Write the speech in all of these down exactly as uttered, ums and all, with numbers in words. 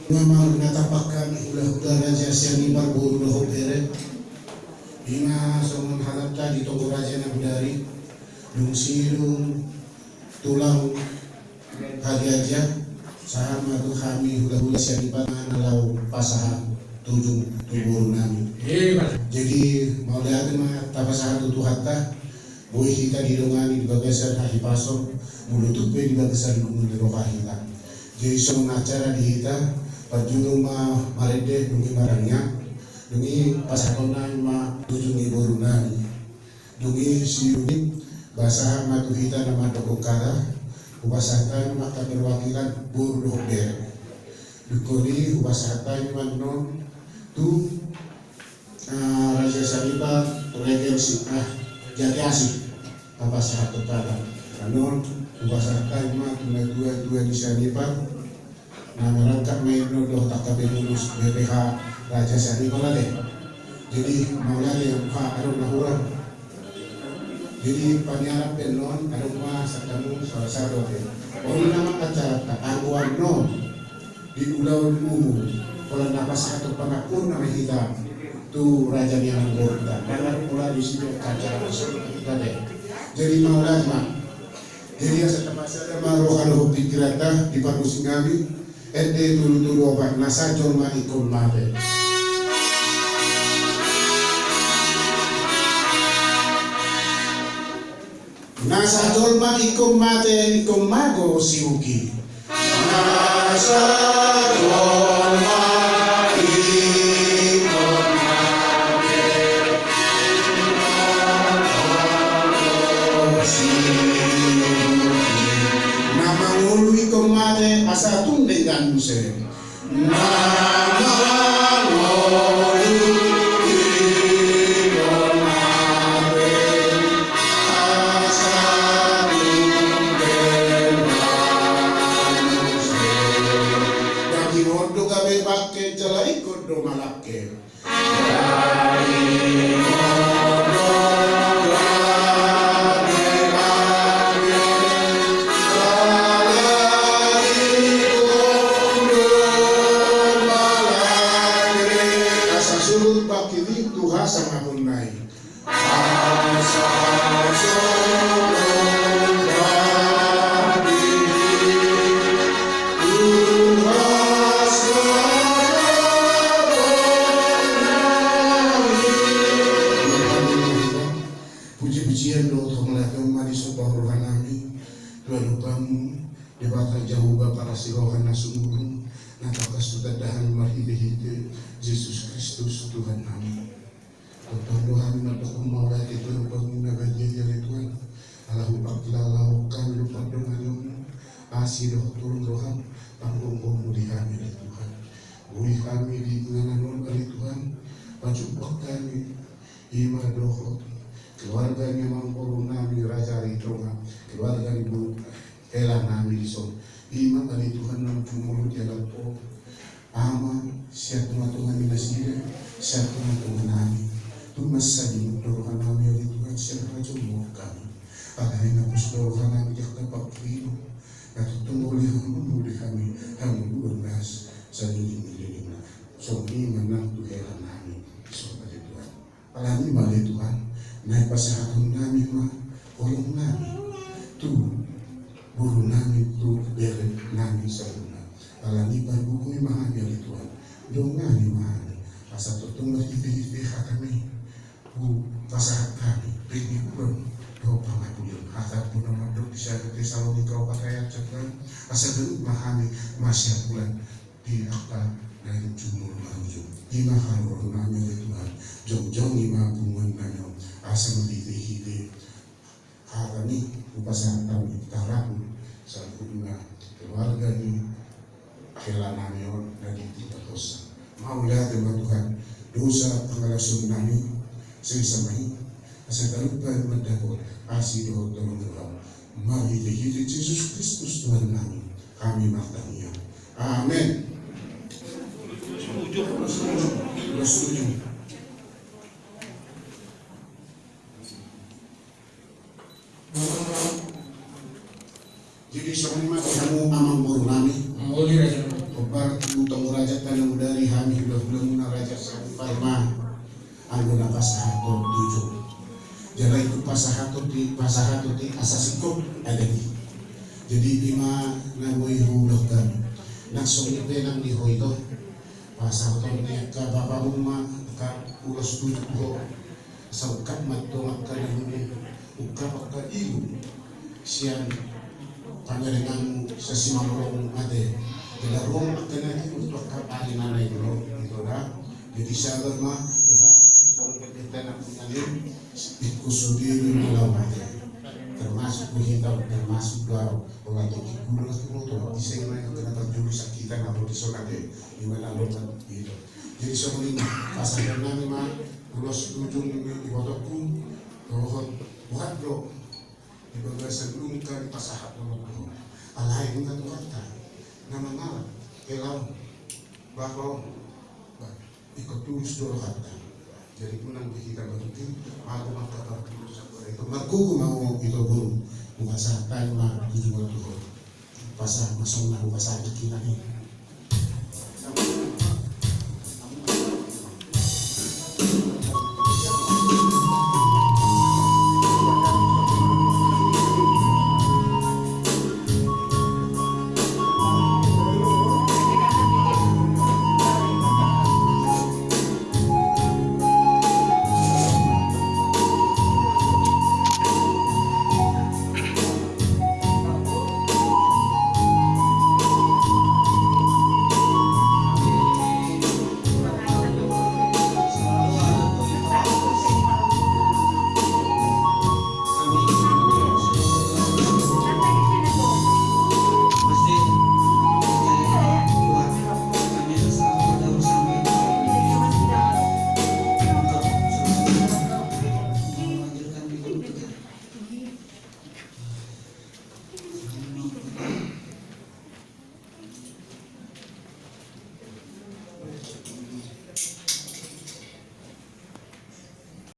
Memang na tapakkan hula-hula raja sian i parboru dohot bere. Ima songon hatanta di Toga Raja Nagudari, dung sidung tulang hariaja, sahat ma tu hami hula-hula sian i parboru na laho pasahat tu ujung tu boru nami. Jadi mauliate ma tapasahat tu Tuhanta. Boi hita didongani di bagasan hahipason, molo tung pe di bagasan lungun ni roha hita. Jadi songon acara di hita, parjolo ma marende, dung i martangiang, dung i pasahaton nami ma tu ujung ni boru nami. Dung i sidung i, pasahat ma tu hita na mandok hata, hupasahat hami ma angka perwakilan boru dohot bere. Dungkon i hupasahat hami ma annon tu Ah, Raja Sianipar, Regensi, ah, Jati Asih. Tapasahat hata. Annon, hupasahat hami ma tu natua-tua di Sianipar. Na marangkat ma i annon dohot angka pengurus B P H Raja Sianipar ate. Jadi, mauliate, ha, adong na hurang. Jadi, paniarap pe annon, adong ma satamu salah satu ate. Olo nama acaranta, anggo annon. Di ulaon umum, pola na pasahaton pangampuon nama hita tu raja ni amangborunta. Karena pola di sini kaca kita deh. Jadi mauliate ma. Jadi asa tapasada ma roha dohot pikiranta di parmusik nami. Ende tolu tolu opat, na sajolma ingkon mate. Na sajolma ingkon mate, ingkon mago siuki. Na sajolma ingkon mate, ingkon mago siuki. Na mangolu ingkon mate, asa tung denggan muse. Na mangolu ingkon mate, asa tung denggan muse. Daging on do gabe bangke, jala ingkon do malangke. Asa surut bangkit i tu hasangapon na i. Puji-pujian dohot hamuliateon ma disomba roha nami tu adopanmu, Debata Jahowa parasi roha na sumurung, na tangkas tu tanda hami marhite-hite Jesus Kristus Tuhan nami. Tongtong do hami mandok mauliate tu adopanmu na badia i ale Tuhan. Ala hupangkilala hami do pardonganionmu, asi dohot holong roham, panggomgomu di hami ale Tuhan. Boi hami di inganan on ale Tuhan, pajumpang hami, ima dohot keluarga ni amangboru nami Raja Aritonga, keluarga ni boru hela nami dison. Ima ale Tuhan na jumolo di halak on. Ama, sian tonga-tonga ni nasida, sian tonga-tonga nami. Tung mansai do roha nami ale Tuhan, sian hajolmaon hami. Alai na pos do roha nami di angka pangkirim. Na tongtong mauliate ma di hami, hami dua belas, sadidin-didinna. Songon i ma nang tu hela nami, dison ale Tuhan. Alani ma ale Tuhan, na pasahaton nami ma holong nami tu boru nami, tu bere nami saluhutna. Alani pargogoi ma hami ale Tuhan, dongani ma hami, asa tongtong marhite-hite hatami hupasahat hami penghiburan dohot pangapudion. Hata pe na mandok di sada Tesalonika opat ayat sampulu, asa ganup ma hami masiapulan di angka na jumolo marujung. Ima haroronami ale Tuhan, jongjongi ma punguan nami on, asa marhite-hite hatami hupasahat hami tarapul saluhutna keluarga ni hela nami on na di tingki hosa. Mauliate ma Tuhan, dosa pangalaosion nami sesa ma i, asa ganup hami mandapot asi dohot holong roham. Marhite-hite Jesus Kristus Tuhan nami, hami martangiang. Amen. Jadi songon i ma di hamu amang boru nami. Hombar tu togu raja tanah udari hami hula-hula muna raja Sampar ma. Anggo na pasahathon tujung. Jala itu pasahathon di, pasahathon di asa singkop adat i. Jadi ima na boi huulahon. Nang songon i pe nang di ho ito. Pasahathon ni angka bapakmu ma angka ulos tujung ho. Asa ungkap ma tong angka na buni. Ungkap angka ilu. Sian pangaringanmu sasimalolong mate. Jala ruang angka na ilu tu angka ari na naeng ro. Ito da. Jadi sabar ma, uha, songon pendeta na punya ni, ikut sendiri malau mate. Termasuk ku hita, termasuk doa, orang tu kikul lah tu motor, bisa yang lain kena terjurus sakit na bodi sonate, di mana lo kan, gitu. Jadi songon i ma, pasahathon nami ma, ulos tujung ni ibotokku, dohot, buat do, di bagasan lungka ni pasahathon tu ho. Alai nunga Tuhanta, na mangalap, hela on, bapa on, ba, ingkon tulus do rohanta. Jadi unang di hita marugi, mago ma angka parpulusan, itu margogo ma ho ito boru, hupasahat hami ma tu jumolo tu ho. Pasahat ma songon na hupasahat tu hita i.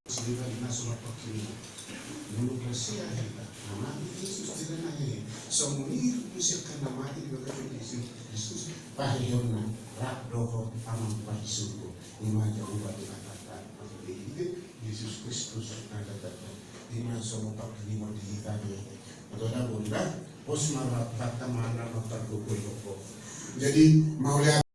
Sendiri na so mapakini. Molo persia hita, na mate Jesus di na hehe. Songon i muse angka na mate di bagasan Jesus Kristus. Paheheonna, rap dohot Amanta i surgo. Ima jawaban di kata-kata, maksudnya, Jesus Kristus na datang. Ima so mapakini molo di hita be. Atau na bonda, pos marap kata mana matar gogoi gogoi. Jadi, mauliate.